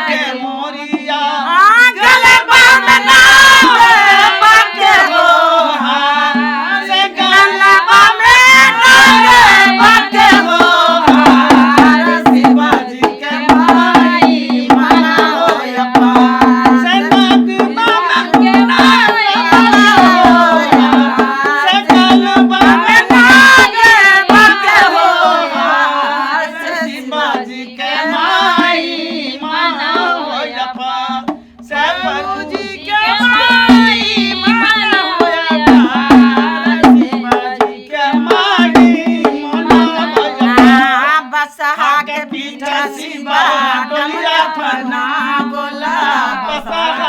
के मोरिया। गलबा में नाग बाके हो हार से गलबा में नाग बाके हो हार शिवाजी के माई मना हो अप्पा। से नाग बाबा के नाग बाके हो हार। से गलबा में नाग बाके हो हार से शिवाजी के माई मना हो अप्पा। से प्रभु के माई मना हो अप्पा। शिवाजी के माई मना हो अप्पा। बसहा के पीछे शिवा डोलिया फना बोला बसहा